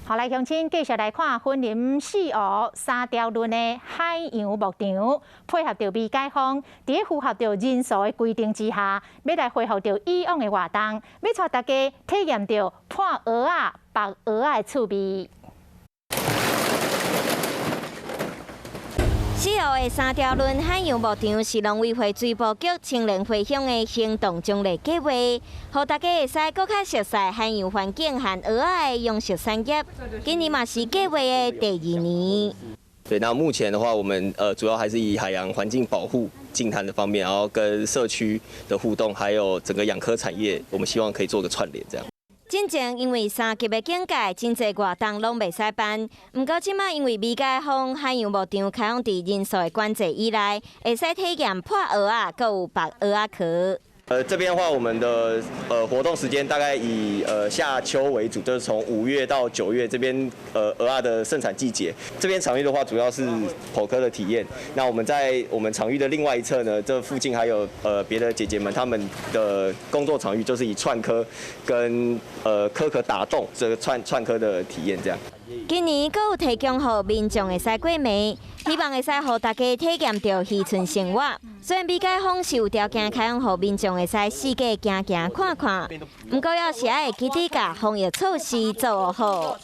好，來鄉親繼續來看雲林四湖三條崙的海洋牧場，配合著美解封，佇符合著人數的規定之下，欲來恢復著以往的活動，欲帶大家體驗著破蚵仔、縛蚵仔的趣味。四湖的三條崙海洋牧場是農委會水保局青年回鄉的行動獎勵計劃，予大家會使閣較熟悉海洋環境和蚵仔的養殖產業。今年嘛是計劃的第二年。對，那目前的話，我們主要還是以海洋環境保護淨灘的方面，然後跟社區的互動，還有整個養蚵產業，我們希望可以做個串聯，這樣。進前因為三級的警戒，真濟活動攏袂使辦。毋過這馬因為未解封，海洋牧場開放佇人數的管制以內，會使體驗破蚵仔，閣有縛蚵仔殼。這邊的話，我們的活動時間大概以夏秋為主，就是從5月到9月這邊蚵仔的盛產季節。這邊場域的話，主要是剖蚵的體驗。那我們在我們場域的另外一側呢，這附近還有別的姐姐們，他們的工作場域就是以串蚵跟蚵殼打洞這個串串蚵的體驗這樣。今年閣有提供予民眾會使過暝，希望會使予大家體驗著漁村生活。雖然美解封是有條件開放，予民眾會使四界行行看看，毋過猶是愛記得共防疫措施做好。